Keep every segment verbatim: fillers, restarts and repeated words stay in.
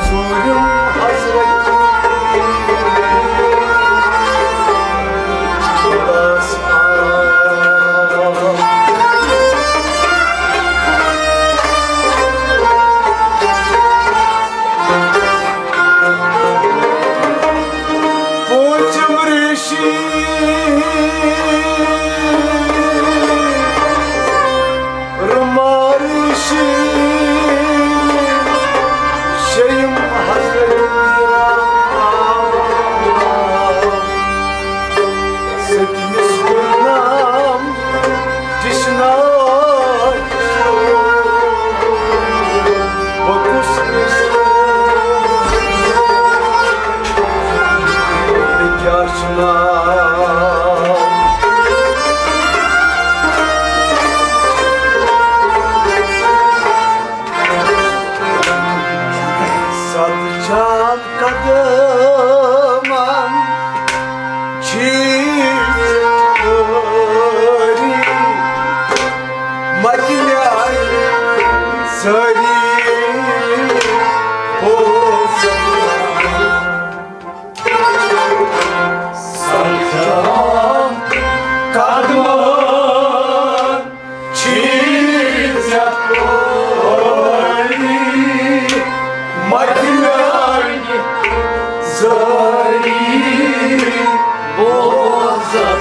ژوٗرِم حضرت خۄداس آو۔ پوٗنٛژِم ریٖشی رُمارشی شیم حضرت ستمس گُلنام جشنار بکس کیا چھُ ناو؟ صد چار قدمن چھی سٲری مدنیار سٲری پوزن۔ سجدہ قدمن چھی ژےٚ پٲری مدنیار سٲری پوزن۔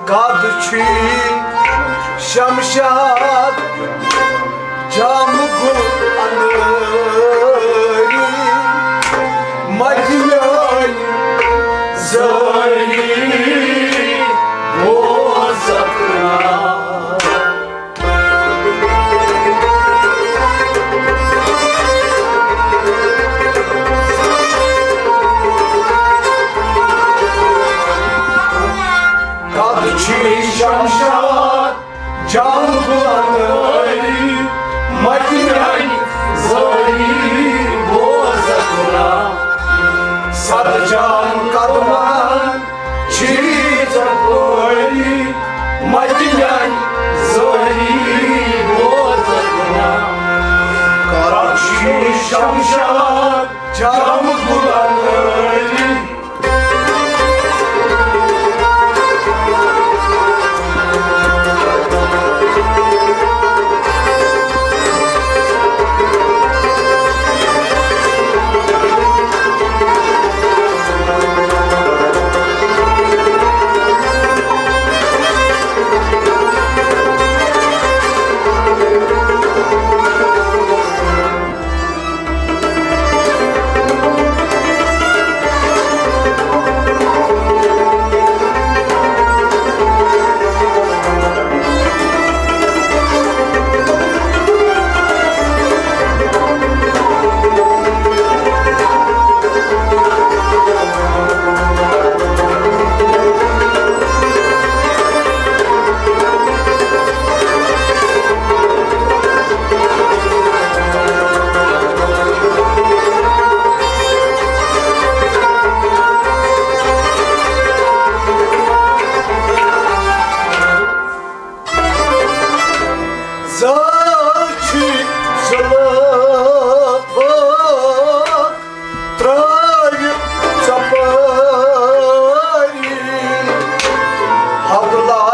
قد چھُے شمشاد جام گُل انٲری مدنیار سٲری پوزن۔ قد چھُے شمشاد جام گُل انٲری مدنیار سٲری پوزن۔ صد چار قدمن چھی ژےٚ پٲری مدنیار سٲری پوزن۔ قد چھُے شمشاد جام گُل انٲری۔ زاچھی زلفہٕ ترٛٲوِتھ ژۄپٲری، حد لا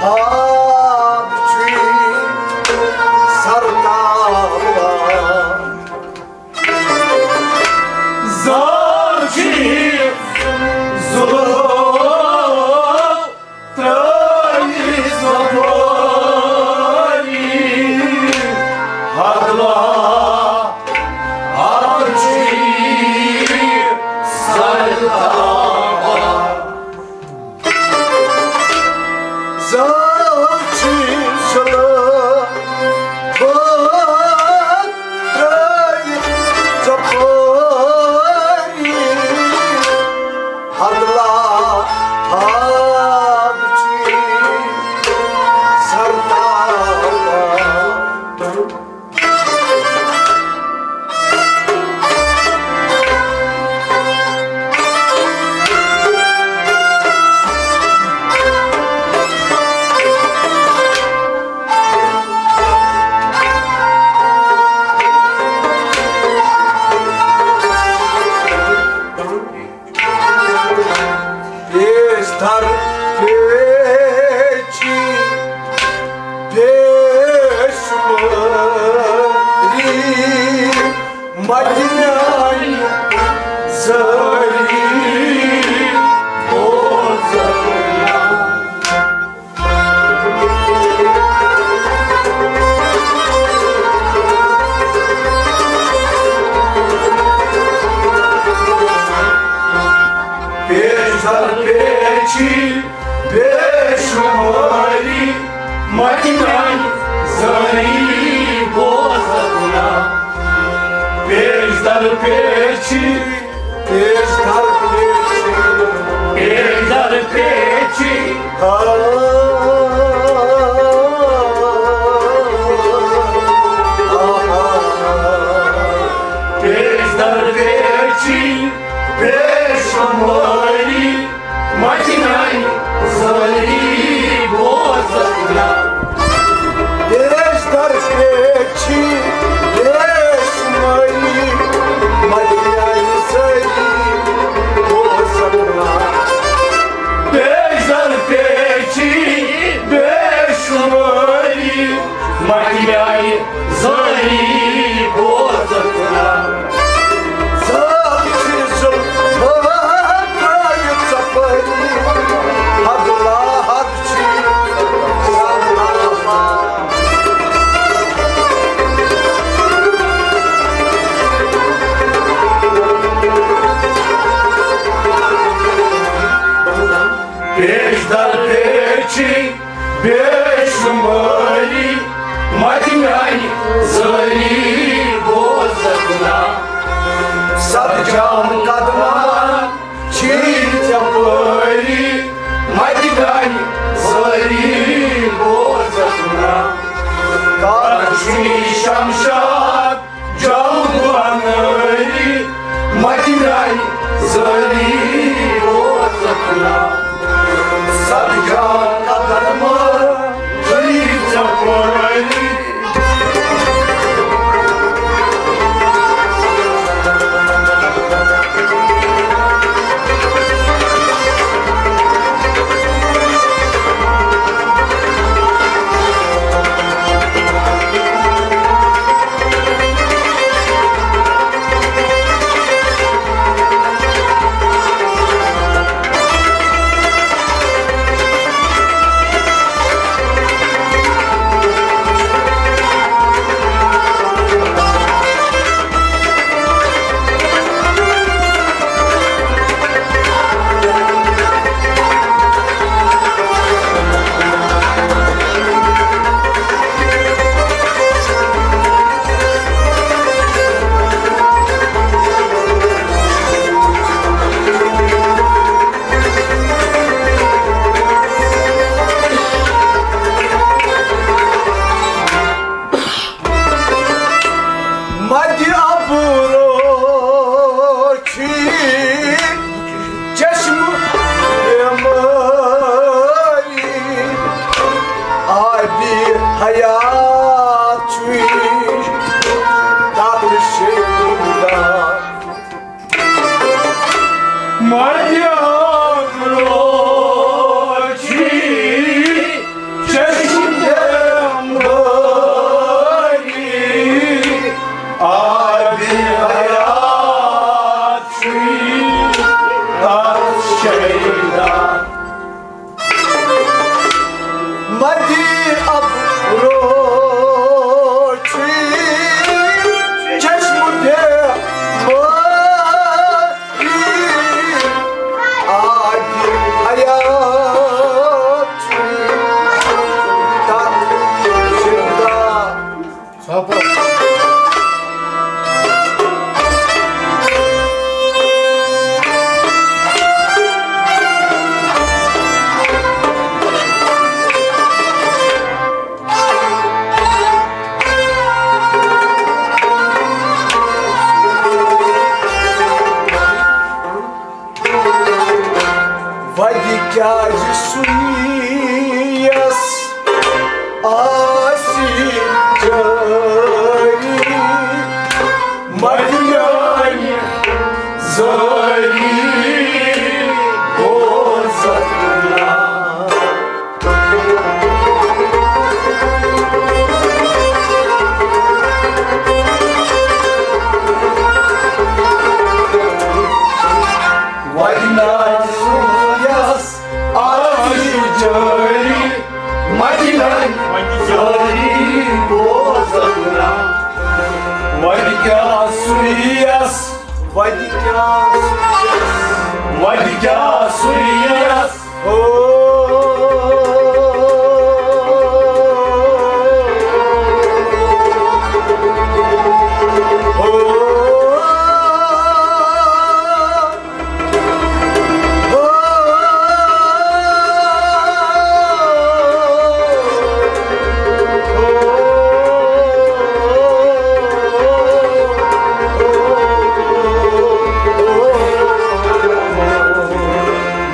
حد چھُے سر تاوان۔ زاچھی زلفہٕ ترٛٲوِتھ ژۄپٲری، حد لا حد چھُے سر تاوان۔ زاچھی زلفہٕ ترٛٲوِتھ ژۄپٲری، حد لا حد چھُے سر تاوان۔ پیچی بے شماری مدنی زری بوزتنا۔ پیش در پیچی، پیش در پیچی، پیش در پیچی۔ آ، آ، آ۔ پیش در پیچی بے شماری مدنی زری بوزتنا۔ پیش در پیچی بے شماری مدنی زری بوزتنا۔ پیش در پیچی بے شماری مدنی زری بوزتنا۔ زال چھ ظلمت ترٲوِتھ ژۄپٲری، حد لا حد چھ ظلمت۔ پیش در پیچی بے شماری مدنی زری بوزتنا۔ صد جان قدمان چھی ژےٚ پٲری مدنی زری بوزتنا۔ کر چھی شمشاد جلوانری مدنی زری بوزتنا۔ صد جان قدمان چھی ژےٚ پٲری۔ مدِ ابرو چھی چشم بیماری، آبِ حیات چھی تتھ شیدا۔ مدِ ابرو چھی چشم بیماری، آبِ حیات چھی تتھ شیدا۔ مدِ ابرو چھی چشم بیماری، آبِ حیات چھی تتھ شیدا۔ وَتہِ کیٛازِ سُیَس آسہِ جٲری، مَتہِ میٛانہِ زٲری بوزَتھ نا۔ وَتہِ ناے سُیَس آسہِ جٲری، مَتہِ ناے زٲری بوزَتھ نا۔ وَتہِ کیٛاہ سُیَس، وَتہِ کیٛاہ سُیَس، وَتہِ کیٛاہ سُیَس؟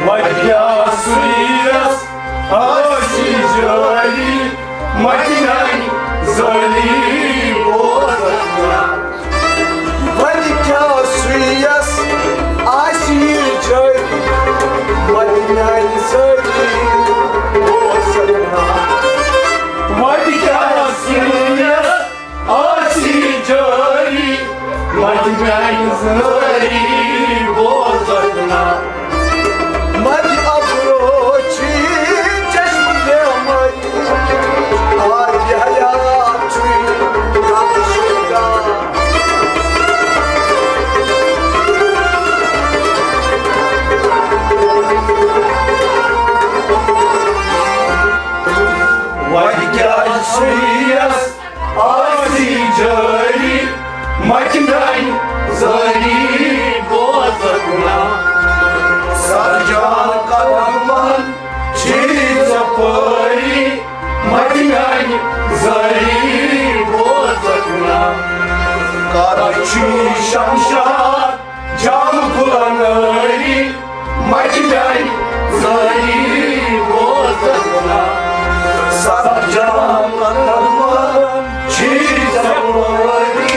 وَتہِ کیٛاہ سُیَس آسی جٲری، مَتہِ میٛانہِ زٲری بوزَکھ نا۔ وَتہِ کیٛاہ سُیَس آسی جٲری، مَتہِ میٛانہِ زٲری بوزَکھ نا۔ وَتہِ کیٛاہ سُیَس آسی جٲری، مَتہِ میٛانہِ زٲری بوزَکھ نا۔ مَتہِ اَبروچی چشم بیمٲری، آدِ حیات چھُے رب شُکا۔ وَتہِ کیٛاہ سُیَس آسی جٲری، مَتہِ میٛانہِ زٲری بوزَکھ نا۔ سرجان قدمن چھی ژےٚ پٲری، مَتہِ میٛانہِ زٲری بوزَکھ نا۔ کر چھی شمشاد جام کھُلن نٲری، مَتہِ میٛانہِ زٲری بوزَکھ نا۔ سرجان قدمن چھی ژےٚ پٲری۔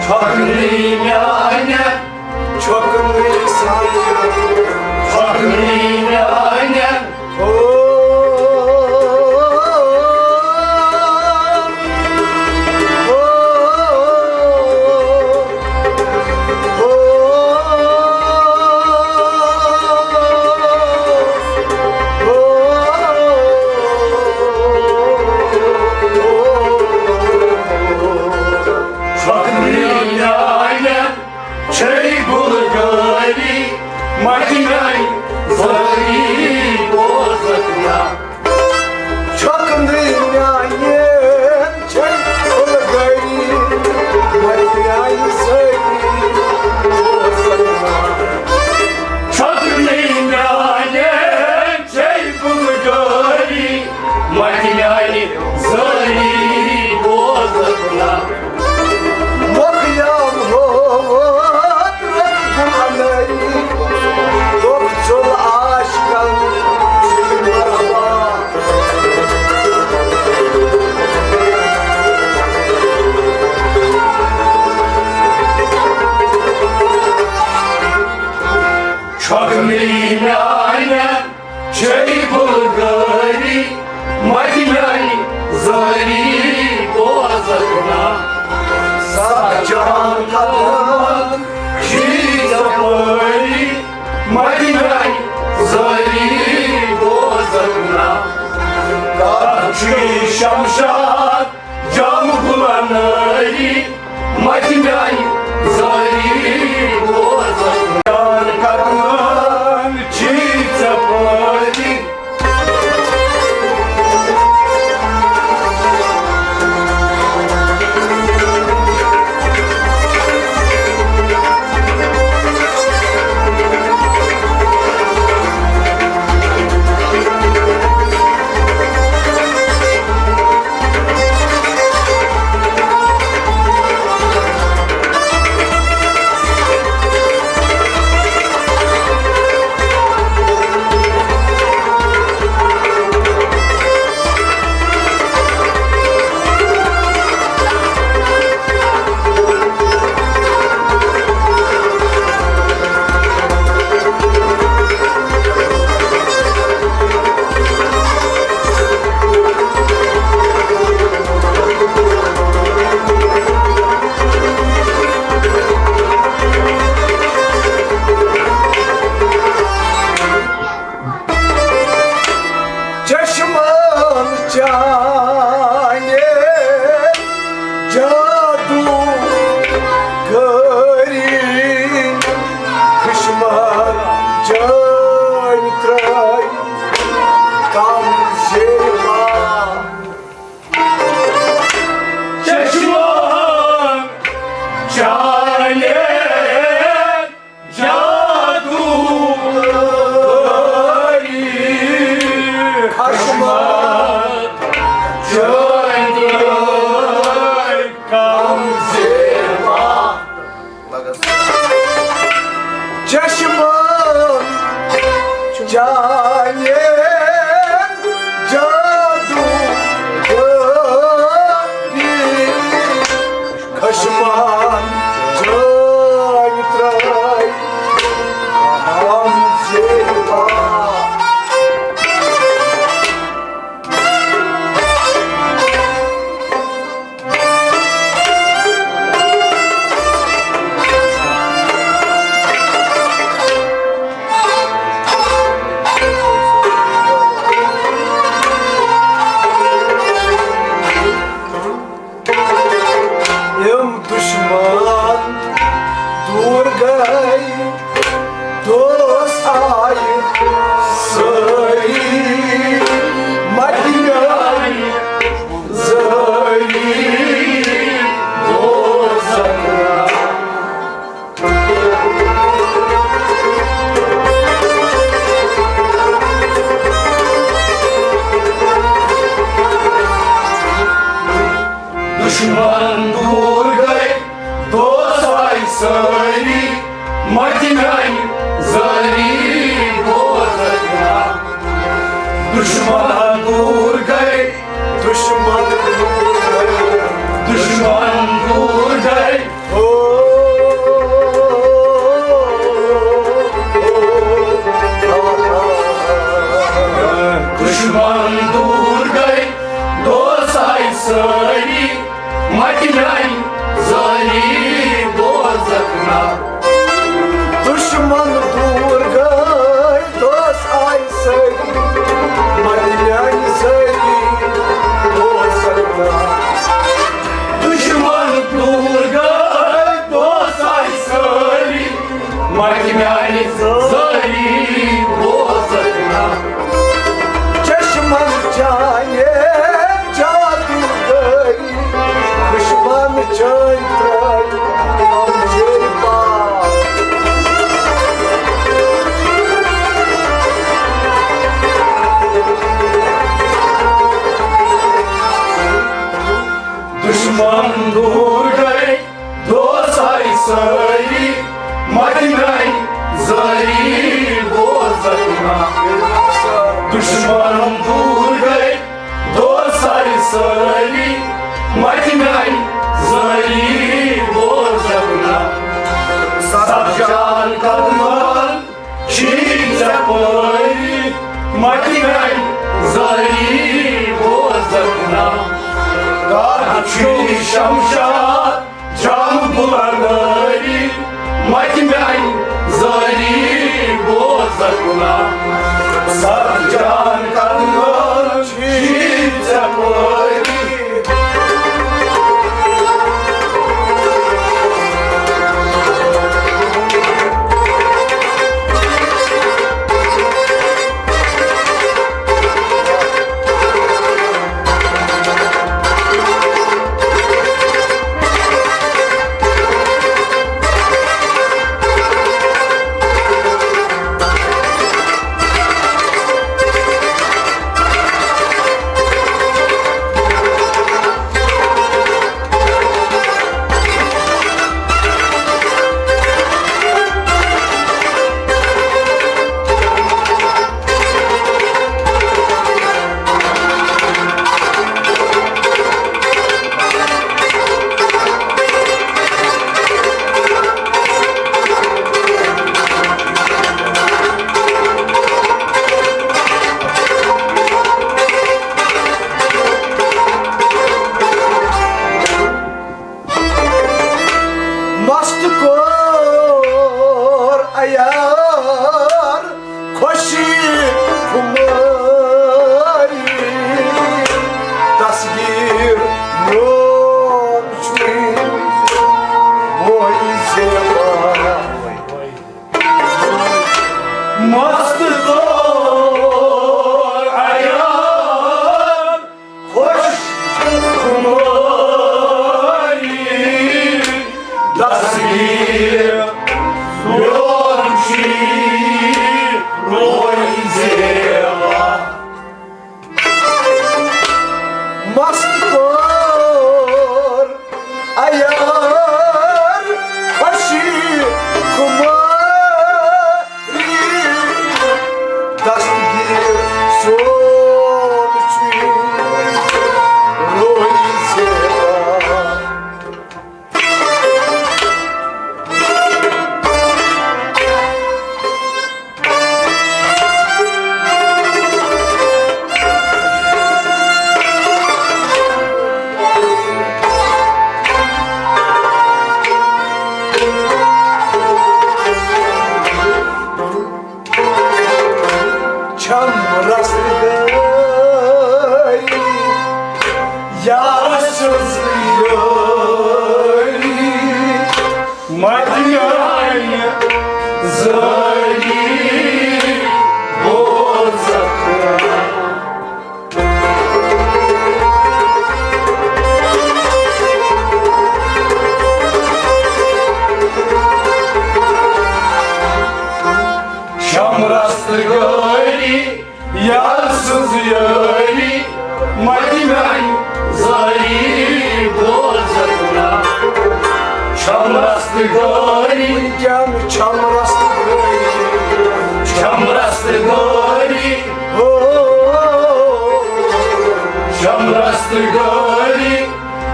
چھۄکھ نٔے میانٮ۪ن، چھۄکھ نٔے سانٮ۪ن، چھۄکھ نٔے میانٮ۪ن۔ ہو، ہو، ہو۔ چھۄکھ نٔے میانٮ۪ن چھے بُلغٲری، مَتہِ میانہِ زٲری بوزکھ نا۔ چھۄکھ نٔے میانٮ۪ن چھے بُلغٲری، مَتہِ میانہِ زٲری بوزکھ نا۔ چھۄکھ نٔے میانٮ۪ن چھے بُلغٲری، مَتہِ میانہِ زٲری بوزکھ نا۔ مۄکلیو ہوت رنگُن انٲری، دوٚپ ژوٚل عاشقن چھُ مرحبا۔ چھۄکھ نٔے میانٮ۪ن چھے بُلغٲری، مَتہِ میانہِ زٲری بوزکھ نا۔ سخ جان قدمن چھے ژپٲری، مَتہِ میانہِ زٲری بوزکھ نا۔ کتھ چھُے شمشاد جام گُلن نٲری، مَتہِ میانہِ زٲری بوزکھ۔ جان قدمن چھے ژپٲری۔ چشمن چانہِ جادو گٲری، خشمن چٲنۍ ترٲے کم زیبا۔ چشمن چانہِ جادو گٲری، خشمن چٲنۍ ترٲے کم زیبا۔ چشمن چانہِ جادو گٲری، خشمن چٲنۍ ترٲے کم زیبا۔ یِم دُشمن دوٗر گٔے، دوست آیہِ سٲری، مَتہِ میانہِ زٲری بوزکھ نا۔ دُشمن دوٗر گٔے، دوست آیہِ سٲری، مگر میانہِ زٲری بوزکھ نا۔ دُشمن دوٗر گٔے، دوس آے سٲری، مگر میانہِ زٲری بوزکھ نا۔ دُشمن دوٗر گٔے، دوس آے سٲری، مگر میانہِ زٲری بوزکھ نا۔ چشمن چانہِ جادوگری، دُشمن چٲنۍ ترٲے کمزور پاو۔ دُشمن دوٗر گٔے، دوس آے سٲری، مگر میانہِ زٲری بوزکھ نا۔ دُشمن دوٗر گٔے، دوس آے سٲری، مگر میانہِ زٲری بوزکھ نا۔ سب جان قدمن چھی ژےٚ پٲری، مگر میانہِ زٲری بوزکھ نا۔ کتھ چھُے شمشاد جام بُلندٲری، مگر میانہِ زٲری بوزکھ نا۔ سر جان قدمن چھی ژےٚ پٲری۔ مست کوٚر عیار خوشی خماری، دستگیر میون چھُے وۄنۍ زیبا۔ مست کوٚر عیار خوش خماری، دستگیر میون چھُے وۄنۍ زیبا۔ مست کوٚر عیار خوشی خماری، دستگیر سون چھُے روزِ چھم رست گٲری یار سٕنٛز یٲری، مدیانہِ زٲری بوزکھ۔ چھم رست گٲری یار سٕنٛز یٲری، مدِ میانہِ زٲری بوزکھ نا۔ چھم رست گٲری، وٕنکٮ۪ن چھم رست گٲری، چھم رست گٲری، ہو، چھم رست گٲری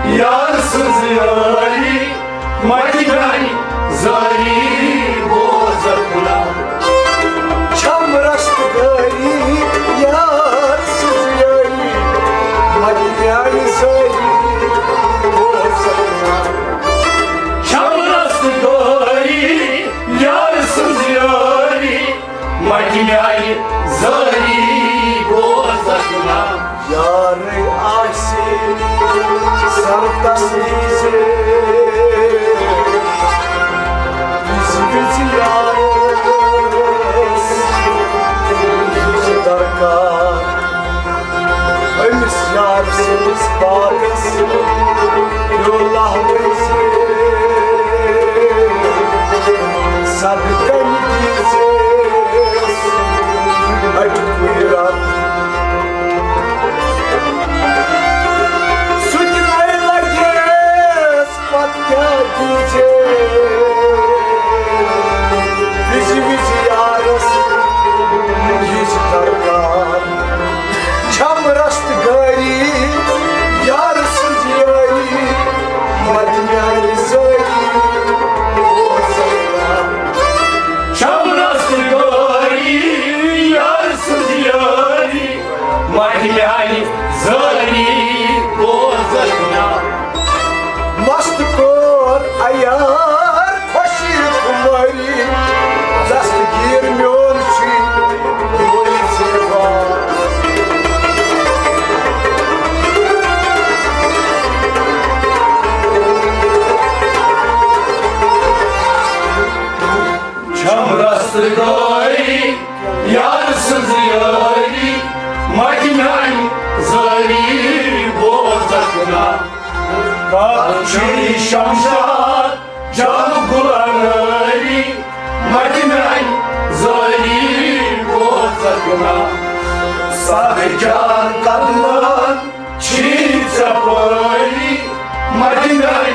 یار سٕنٛز یٲری، مدِ میانہِ زٲری بوزکھ نا۔ چھم رست گٲری یار سٕنٛز یٲری، مدِ میانہِ زٲری بوزکھ۔ وِزِ وِزِ یارس یِژھ درکار۔ چھم رستگاری یار سٕنٛز یٲری، متہِ میانہِ زٲری بوزکھ نا۔ چھم رستگاری یار سٕنٛز یٲری، متہِ میانہِ زٲری بوزکھ نا۔ مست کوٚر عیار خوشی خمٲری، دستگیر میون چھُے روزِ وار۔ چھم رستگاری یار سٕنٛز یٲری، متہِ میانہِ زٲری بوزکھ نا۔ کتھ چھُے شمشاد جادو گُلن نٲری، متہِ میانہِ زٲری بوزکھ نا۔ سخ جان قدمن چھی ژےٚ پٲری، متہِ میانہِ